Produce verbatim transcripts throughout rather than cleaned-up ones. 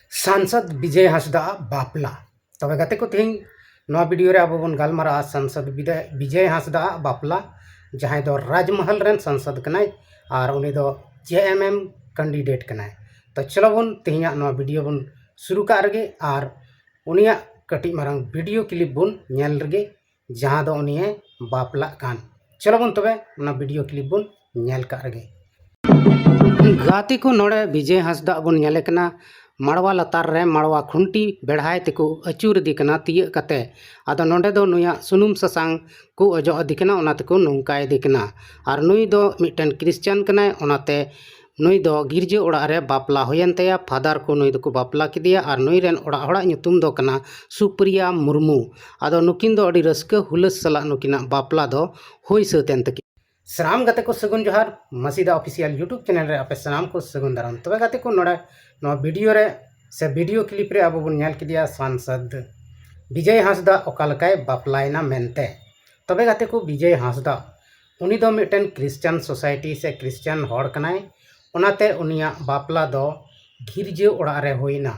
ᱥᱟᱝᱥᱚᱫ ᱵᱤᱡᱚᱭ ᱦᱟᱸᱥᱫᱟ ᱟᱜ ᱵᱟᱯᱞᱟ᱾ ᱛᱚᱵᱮ ᱜᱟᱛᱮ ᱠᱚ, ᱛᱮᱦᱮᱧ ᱱᱚᱣᱟ ᱵᱷᱤᱰᱤᱭᱳ ᱨᱮ ᱟᱵᱚ ᱵᱚᱱ ᱜᱟᱞᱢᱟᱨᱟᱜᱼᱟ ᱥᱟᱝᱥᱚᱫ ᱵᱤᱫᱟ- ᱵᱤᱡᱚᱭ ᱦᱟᱸᱥᱫᱟ ᱟᱜ ᱵᱟᱯᱞᱟ, ᱡᱟᱦᱟᱸᱭ ᱫᱚ ᱨᱟᱡᱽᱢᱚᱦᱚᱞ ᱨᱮᱱ ᱥᱟᱝᱥᱚᱫ ᱠᱟᱱᱟᱭ ᱟᱨ ᱩᱱᱤ ᱫᱚ ᱡᱮ ᱮᱢ ᱮᱢ ᱠᱮᱱᱰᱤᱰᱮᱴ ᱠᱟᱱᱟᱭ᱾ ᱛᱚ ᱪᱚᱞᱚ ᱵᱚᱱ ᱛᱮᱦᱮᱧᱟᱜ ᱱᱚᱣᱟ ᱵᱷᱤᱰᱤᱭᱳ ᱵᱚᱱ ᱥᱩᱨᱩ ᱠᱟᱜ ᱨᱮᱜᱮ ᱟᱨ ᱩᱱᱤᱭᱟᱜ ᱠᱟᱹᱴᱤᱡ ᱢᱟᱨᱟᱝ ᱵᱷᱤᱰᱤᱭᱳ ᱠᱞᱤᱯ ᱵᱚᱱ ᱧᱮᱞ ᱨᱮᱜᱮ, ᱡᱟᱦᱟᱸ ᱫᱚ ᱩᱱᱤᱭᱮ ᱵᱟᱯᱞᱟᱜ ᱠᱟᱱ᱾ ᱪᱚᱞᱚ ᱵᱚᱱ ᱛᱚᱵᱮ ᱚᱱᱟ ᱵᱷᱤᱰᱤᱭᱳ ᱠᱞᱤᱯ ᱵᱚᱱ ᱧᱮᱞ ᱠᱟᱜ ᱨᱮᱜᱮ᱾ ᱜᱟᱛᱮ ᱠᱚ, ᱱᱚᱰᱮ ᱵᱤᱡᱚᱭ ᱦᱟᱸᱥᱫᱟ ᱵᱚᱱ ᱧᱮᱞᱮ ᱠᱟᱱᱟ, ᱢᱟᱲᱣᱟ ᱞᱟᱛᱟᱨ ᱨᱮ ᱢᱟᱲᱣᱟ ᱠᱷᱩᱱᱴᱤ ᱵᱮᱲᱦᱟᱭ ᱛᱮᱠᱚ ᱟᱹᱪᱩᱨ ᱤᱫᱤ ᱠᱟᱱᱟ ᱛᱤᱭᱟᱹᱜ ᱠᱟᱛᱮ᱾ ᱟᱫᱚ ᱱᱚᱰᱮ ᱫᱚ ᱱᱩᱭᱟᱜ ᱥᱩᱱᱩᱢ ᱥᱟᱥᱟᱝ ᱠᱚ ᱚᱡᱚᱜ ᱤᱫᱤ ᱠᱟᱱᱟ, ᱚᱱᱟ ᱛᱮᱠᱚ ᱱᱚᱝᱠᱟ ᱤᱫᱤ ᱠᱟᱱᱟ᱾ ᱟᱨ ᱱᱩᱭ ᱫᱚ ᱢᱤᱫᱴᱮᱱ ᱠᱨᱤᱥᱪᱟᱱ ᱠᱟᱱᱟᱭ, ᱚᱱᱟᱛᱮ ᱱᱩᱭ ᱫᱚ ᱜᱤᱨᱡᱟᱹ ᱚᱲᱟᱜ ᱨᱮ ᱵᱟᱯᱞᱟ ᱦᱩᱭᱮᱱ ᱛᱟᱭᱟ᱾ ᱯᱷᱟᱫᱟᱨ ᱠᱚ ᱱᱩᱭ ᱫᱚᱠᱚ ᱵᱟᱯᱞᱟ ᱠᱮᱫᱮᱭᱟ ᱟᱨ ᱱᱩᱭ ᱨᱮᱱ ᱚᱲᱟᱜ ᱦᱚᱲᱟᱜ ᱧᱩᱛᱩᱢ ᱫᱚ ᱠᱟᱱᱟ ᱥᱩᱯᱨᱤᱭᱟ ᱢᱩᱨᱢᱩ᱾ ᱟᱫᱚ ᱱᱩᱠᱤᱱ ᱫᱚ ᱟᱹᱰᱤ ᱨᱟᱹᱥᱠᱟᱹ ᱦᱩᱞᱟᱹᱥ ᱥᱟᱞᱟᱜ ᱱᱩᱠᱤᱱᱟᱜ ᱵᱟᱯᱞᱟ ᱫᱚ ᱦᱩᱭ ᱥᱟᱹᱛ ᱮᱱ ᱛᱟᱹᱠᱤᱱᱟ᱾ ᱥᱟᱱᱟᱢ ᱜᱟᱛᱮ ᱠᱚ ᱥᱟᱹᱜᱩᱱ ᱡᱚᱦᱟᱨ, ᱢᱟᱥᱤᱫᱟ ᱚᱯᱷᱤᱥᱤᱭᱟᱞ YouTube ᱪᱮᱱᱮᱞ ᱨᱮ ᱟᱯᱮ ᱥᱟᱱᱟᱢ ᱠᱚ ᱥᱟᱹᱜᱩᱱ ᱫᱟᱨᱟᱢ᱾ ᱛᱚᱵᱮ ᱜᱟᱛᱮ ᱠᱚ, ᱱᱚᱰᱮ ᱱᱚᱣᱟ ᱵᱷᱤᱰᱤᱭᱳ ᱨᱮ ᱥᱮ ᱵᱷᱤᱰᱤᱭᱳ ᱠᱞᱤᱯ ᱨᱮ ᱟᱵᱚ ᱵᱚᱱ ᱧᱮᱞ ᱠᱮᱫᱮᱭᱟ ᱥᱟᱝᱥᱚᱫ ᱵᱤᱡᱚᱭ ᱦᱟᱸᱥᱫᱟ ᱚᱠᱟ ᱞᱮᱠᱟᱭ ᱵᱟᱯᱞᱟᱭᱮᱱᱟ ᱢᱮᱱᱛᱮ᱾ ᱛᱚᱵᱮ ᱜᱟᱛᱮ ᱠᱚ, ᱵᱤᱡᱚᱭ ᱦᱟᱸᱥᱫᱟ ᱩᱱᱤ ᱫᱚ ᱢᱤᱫᱴᱮᱱ ᱠᱨᱤᱥᱪᱟᱱ ᱥᱳᱥᱟᱭᱴᱤ ᱥᱮ ᱠᱨᱤᱥᱪᱟᱱ ᱦᱚᱲ ᱠᱟᱱᱟᱭ, ᱚᱱᱟᱛᱮ ᱩᱱᱤᱭᱟᱜ ᱵᱟᱯᱞᱟ ᱫᱚ ᱜᱤᱨᱡᱟᱹ ᱚᱲᱟᱜ ᱨᱮ ᱦᱩᱭᱱᱟ᱾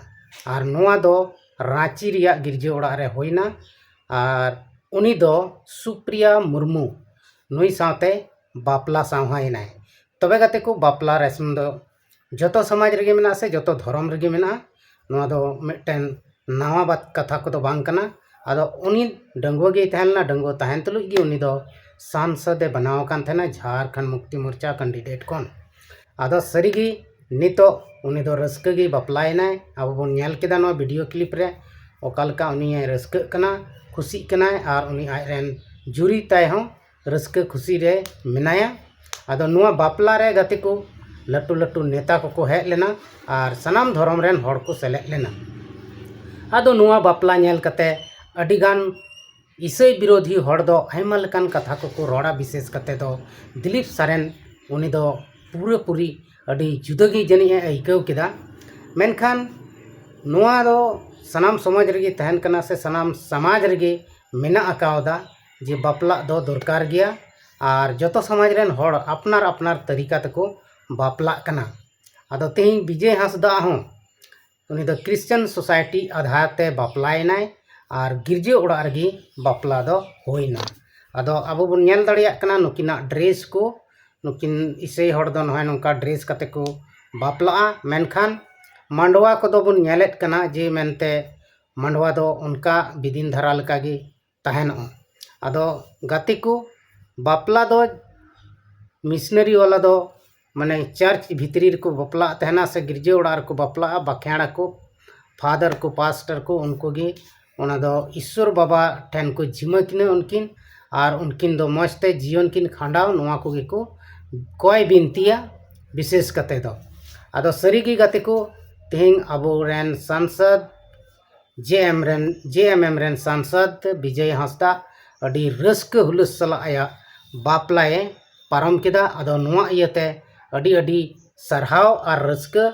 ᱟᱨ ᱱᱚᱣᱟ ᱫᱚ ᱨᱟᱸᱪᱤ ᱨᱮᱭᱟᱜ ᱜᱤᱨᱡᱟᱹ ᱚᱲᱟᱜ ᱨᱮ ᱦᱩᱭᱱᱟ᱾ ᱟᱨ ᱩᱱᱤ ᱫᱚ ᱥᱩᱯᱨᱤᱭᱟ ᱢᱩᱨᱢᱩ ᱱᱩᱭ ᱥᱟᱶᱛᱮ ᱵᱟᱯᱞᱟ ᱥᱟᱶᱦᱟᱭᱮᱱᱟᱭ᱾ ᱛᱚᱵᱮ ᱜᱟᱛᱮ ᱠᱚ, ᱵᱟᱯᱞᱟ ᱨᱮᱥᱢ ᱫᱚ ᱡᱚᱛᱚ ᱥᱚᱢᱟᱡᱽ ᱨᱮᱜᱮ ᱢᱮᱱᱟᱜᱼᱟ ᱥᱮ ᱡᱚᱛᱚ ᱫᱷᱚᱨᱚᱢ ᱨᱮᱜᱮ ᱢᱮᱱᱟᱜᱼᱟ᱾ ᱱᱚᱣᱟ ᱫᱚ ᱢᱤᱫᱴᱮᱱ ᱱᱟᱣᱟ ᱵᱟᱛ ᱠᱟᱛᱷᱟ ᱠᱚᱫᱚ ᱵᱟᱝ ᱠᱟᱱᱟ᱾ ᱟᱫᱚ ᱩᱱᱤ ᱰᱟᱺᱜᱩᱣᱟᱹ ᱜᱮᱭ ᱛᱟᱦᱮᱸ ᱞᱮᱱᱟ, ᱰᱟᱺᱜᱩᱣᱟᱹ ᱛᱟᱦᱮᱱ ᱛᱩᱞᱩᱡ ᱜᱮ ᱩᱱᱤ ᱫᱚ ᱥᱟᱝᱥᱚᱫ ᱮ ᱵᱮᱱᱟᱣ ᱟᱠᱟᱱ ᱛᱟᱦᱮᱱᱟ, ᱡᱷᱟᱲᱠᱷᱚᱸᱰ ᱢᱩᱠᱛᱤ ᱢᱳᱨᱪᱟ ᱠᱮᱱᱰᱤᱰᱮᱴ ᱠᱷᱚᱱ᱾ ᱟᱫᱚ ᱥᱟᱹᱨᱤᱜᱮ ᱱᱤᱛᱚᱜ ᱩᱱᱤ ᱫᱚ ᱨᱟᱹᱥᱠᱟᱹ ᱜᱮ ᱵᱟᱯᱞᱟᱭᱮᱱᱟᱭ᱾ ᱟᱵᱚ ᱵᱚᱱ ᱧᱮᱞ ᱠᱮᱫᱟ ᱱᱚᱣᱟ ᱵᱷᱤᱰᱤᱭᱳ ᱠᱞᱤᱯ ᱨᱮ ᱚᱠᱟ ᱞᱮᱠᱟ ᱩᱱᱤᱭᱮ ᱨᱟᱹᱥᱠᱟᱹᱜ ᱠᱟᱱᱟ, ᱠᱩᱥᱤᱜ ᱠᱟᱱᱟᱭ ᱟᱨ ᱩᱱᱤ ᱟᱡ ᱨᱮᱱ ᱡᱩᱨᱤ ᱛᱟᱭ ᱦᱚᱸ ᱨᱟᱹᱥᱠᱟᱹ ᱠᱷᱩᱥᱤ ᱨᱮ ᱢᱮᱱᱟᱭᱟ᱾ ᱟᱫᱚ ᱱᱚᱣᱟ ᱵᱟᱯᱞᱟ ᱨᱮ ᱜᱟᱛᱮ ᱠᱚ ᱞᱟᱹᱴᱩ ᱞᱟᱹᱴᱩ ᱱᱮᱛᱟ ᱠᱚᱠᱚ ᱦᱮᱡ ᱞᱮᱱᱟ ᱟᱨ ᱥᱟᱱᱟᱢ ᱫᱷᱚᱨᱚᱢ ᱨᱮᱱ ᱦᱚᱲ ᱠᱚ ᱥᱮᱞᱮᱫ ᱞᱮᱱᱟ᱾ ᱟᱫᱚ ᱱᱚᱣᱟ ᱵᱟᱯᱞᱟ ᱧᱮᱞ ᱠᱟᱛᱮ ᱟᱹᱰᱤᱜᱟᱱ ᱤᱥᱟᱹᱭ ᱵᱤᱨᱳᱫᱷᱤ ᱦᱚᱲ ᱫᱚ ᱟᱭᱢᱟ ᱞᱮᱠᱟᱱ ᱠᱟᱛᱷᱟ ᱠᱚᱠᱚ ᱨᱚᱲᱟ, ᱵᱤᱥᱮᱥ ᱠᱟᱛᱮ ᱫᱚ ᱫᱤᱞᱤᱯ ᱥᱟᱨᱮᱱ, ᱩᱱᱤ ᱫᱚ ᱯᱩᱨᱟᱹᱯᱩᱨᱤ ᱟᱹᱰᱤ ᱡᱩᱫᱟᱹ ᱜᱮ ᱡᱟᱹᱱᱤᱡ ᱮ ᱟᱹᱭᱠᱟᱹᱣ ᱠᱮᱫᱟ᱾ ᱢᱮᱱᱠᱷᱟᱱ ᱱᱚᱣᱟ ᱫᱚ ᱥᱟᱱᱟᱢ ᱥᱚᱢᱟᱡᱽ ᱨᱮᱜᱮ ᱛᱟᱦᱮᱱ ᱠᱟᱱᱟ ᱥᱮ ᱥᱟᱱᱟᱢ ᱥᱚᱢᱟᱡᱽ ᱨᱮᱜᱮ ᱢᱮᱱᱟᱜ ᱟᱠᱟᱣᱫᱟ ᱡᱮ ᱵᱟᱯᱞᱟᱜ ᱫᱚ ᱫᱚᱨᱠᱟᱨ ᱜᱮᱭᱟ ᱟᱨ ᱡᱚᱛᱚ ᱥᱚᱢᱟᱡᱽ ᱨᱮᱱ ᱦᱚᱲ ᱟᱯᱱᱟᱨ ᱟᱯᱱᱟᱨ ᱛᱟᱹᱨᱤᱠᱟ ᱛᱮᱠᱚ ᱵᱟᱯᱞᱟᱜ ᱠᱟᱱᱟ᱾ ᱟᱫᱚ ᱛᱮᱦᱮᱧ ᱵᱤᱡᱚᱭ ᱦᱟᱸᱥᱫᱟ ᱦᱚᱸ ᱩᱱᱤ ᱫᱚ ᱠᱨᱤᱥᱪᱟᱱ ᱥᱳᱥᱟᱭᱴᱤ ᱟᱫᱷᱟᱨ ᱛᱮ ᱵᱟᱯᱞᱟᱭᱮᱱᱟᱭ ᱟᱨ ᱜᱤᱨᱡᱟᱹ ᱚᱲᱟᱜ ᱨᱮᱜᱮ ᱵᱟᱯᱞᱟ ᱫᱚ ᱦᱩᱭᱱᱟ᱾ ᱟᱫᱚ ᱟᱵᱚ ᱵᱚᱱ ᱧᱮᱞ ᱫᱟᱲᱮᱭᱟᱜ ᱠᱟᱱᱟ ᱱᱩᱠᱤᱱᱟᱜ ᱰᱨᱮᱥ ᱠᱚ, ᱱᱩᱠᱤᱱ ᱤᱥᱟᱹᱭ ᱦᱚᱲ ᱫᱚ ᱱᱚᱜᱼᱚᱭ ᱱᱚᱝᱠᱟ ᱰᱨᱮᱥ ᱠᱟᱛᱮ ᱠᱚ ᱵᱟᱯᱞᱟᱜᱼᱟ᱾ ᱢᱮᱱᱠᱷᱟᱱ ᱢᱟᱰᱣᱟ ᱠᱚᱫᱚ ᱵᱚᱱ ᱧᱮᱞᱮᱫ ᱠᱟᱱᱟ ᱡᱮ ᱢᱮᱱᱛᱮ ᱢᱟᱰᱣᱟ ᱫᱚ ᱚᱱᱠᱟ ᱵᱤᱫᱤᱱ ᱫᱷᱟᱨᱟ ᱞᱮᱠᱟᱜᱮ ᱛᱟᱦᱮᱱᱚᱜᱼᱟ᱾ ᱟᱫᱚ ᱜᱟᱛᱮ ᱠᱚ, ᱵᱟᱯᱞᱟ ᱫᱚ ᱢᱤᱥᱱᱟᱨᱤ ᱣᱟᱞᱟ ᱫᱚ ᱢᱟᱱᱮ ᱪᱟᱨᱪ ᱵᱷᱤᱛᱨᱤ ᱨᱮᱠᱚ ᱵᱟᱯᱞᱟᱜ ᱛᱟᱦᱮᱱᱟ ᱥᱮ ᱜᱤᱨᱡᱟᱹ ᱚᱲᱟᱜ ᱨᱮᱠᱚ ᱵᱟᱯᱞᱟᱜᱼᱟ, ᱵᱟᱠᱷᱮᱲ ᱟᱠᱚ, ᱯᱷᱟᱫᱟᱨ ᱠᱚ, ᱯᱟᱥᱴᱟᱨ ᱠᱚ, ᱩᱱᱠᱩ ᱜᱮ ᱚᱱᱟ ᱫᱚ ᱤᱥᱥᱚᱨ ᱵᱟᱵᱟ ᱴᱷᱮᱱ ᱠᱚ ᱡᱤᱢᱟᱹ ᱠᱤᱱᱟ ᱩᱱᱠᱤᱱ, ᱟᱨ ᱩᱱᱠᱤᱱ ᱫᱚ ᱢᱚᱡᱽ ᱛᱮ ᱡᱤᱭᱚᱱ ᱠᱤᱱ ᱠᱷᱟᱸᱰᱟᱣ, ᱱᱚᱣᱟ ᱠᱚᱜᱮ ᱠᱚ ᱠᱚᱭ ᱵᱤᱱᱛᱤᱭᱟ ᱵᱤᱥᱮᱥ ᱠᱟᱛᱮ ᱫᱚ᱾ ᱟᱫᱚ ᱥᱟᱹᱨᱤᱜᱮ ᱜᱟᱛᱮ ᱠᱚ, ᱛᱮᱦᱮᱧ ᱟᱵᱚᱨᱮᱱ ᱥᱟᱝᱥᱚᱫᱽ ᱡᱮ ᱮᱢ ᱨᱮᱱ, ᱡᱮ ᱮᱢ ᱮᱢ ᱨᱮᱱ ᱥᱟᱝᱥᱚᱫᱽ ᱵᱤᱡᱚᱭ ᱦᱟᱸᱥᱫᱟ ᱟᱹᱰᱤ ᱨᱟᱹᱥᱠᱟᱹ ᱦᱩᱞᱟᱹᱥ ᱥᱟᱞᱟᱜ ᱟᱭᱟᱜ ᱵᱟᱯᱞᱟᱭ ᱯᱟᱨᱚᱢ ᱠᱮᱫᱟ᱾ ᱟᱫᱚ ᱱᱚᱣᱟ ᱤᱭᱟᱹᱛᱮ ᱟᱹᱰᱤ ᱟᱹᱰᱤ ᱥᱟᱨᱦᱟᱣ ᱟᱨ ᱨᱟᱹᱥᱠᱟᱹ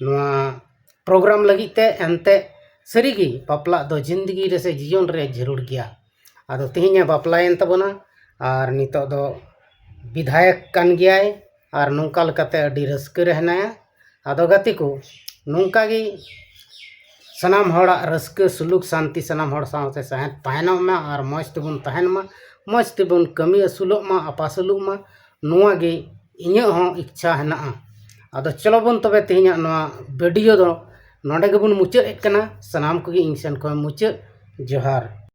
ᱱᱚᱣᱟ ᱯᱨᱳᱜᱨᱟᱢ ᱞᱟᱹᱜᱤᱫ ᱛᱮ᱾ ᱮᱱᱛᱮ ᱥᱟᱹᱨᱤᱜᱮ ᱵᱟᱯᱞᱟᱜ ᱫᱚ ᱡᱤᱱᱫᱜᱤ ᱨᱮ ᱥᱮ ᱡᱤᱭᱚᱱ ᱨᱮ ᱡᱟᱹᱨᱩᱲ ᱜᱮᱭᱟ᱾ ᱟᱫᱚ ᱛᱮᱦᱮᱧᱮ ᱵᱟᱯᱞᱟᱭᱮᱱ ᱛᱟᱵᱚᱱᱟ ᱟᱨ ᱱᱤᱛᱚᱜ ᱫᱚ ᱵᱤᱫᱷᱟᱭᱚᱠ ᱠᱟᱱ ᱜᱮᱭᱟᱭ ᱟᱨ ᱱᱚᱝᱠᱟ ᱞᱮᱠᱟᱛᱮ ᱟᱹᱰᱤ ᱨᱟᱹᱥᱠᱟᱹ ᱨᱮ ᱦᱮᱱᱟᱭᱟ᱾ ᱟᱫᱚ ᱜᱟᱛᱮ ᱠᱚ, ᱱᱚᱝᱠᱟ ᱜᱮ ᱥᱟᱱᱟᱢ ᱦᱚᱲᱟᱜ ᱨᱟᱹᱥᱠᱟᱹ ᱥᱩᱞᱩᱠ ᱥᱟᱱᱛᱤ ᱥᱟᱱᱟᱢ ᱦᱚᱲ ᱥᱟᱶᱛᱮ ᱥᱟᱦᱮᱫ ᱛᱟᱦᱮᱱᱚᱜ ᱢᱟ ᱟᱨ ᱢᱚᱡᱽ ᱛᱮᱵᱚᱱ ᱛᱟᱦᱮᱱ ᱢᱟ, ᱢᱚᱡᱽ ᱛᱮᱵᱚᱱ ᱠᱟᱹᱢᱤ ᱟᱹᱥᱩᱞᱚᱜ ᱢᱟ, ᱟᱯᱟᱥᱩᱞᱚᱜ ᱢᱟ, ᱱᱚᱣᱟ ᱜᱮ ᱤᱧᱟᱹᱜ ᱦᱚᱸ ᱤᱪᱪᱷᱟ ᱦᱮᱱᱟᱜᱼᱟ᱾ ᱟᱫᱚ ᱪᱚᱞᱚ ᱵᱚᱱ ᱛᱚᱵᱮ ᱛᱮᱦᱮᱧᱟᱜ ᱱᱚᱣᱟ ᱵᱷᱤᱰᱤᱭᱳ ᱫᱚ ᱱᱚᱰᱮ ᱜᱮᱵᱚᱱ ᱢᱩᱪᱟᱹᱫ ᱮᱫ ᱠᱟᱱᱟ᱾ ᱥᱟᱱᱟᱢ ᱠᱚᱜᱮ ᱤᱧ ᱥᱮᱱ ᱠᱷᱚᱱ ᱢᱩᱪᱟᱹᱫ ᱡᱚᱦᱟᱨ᱾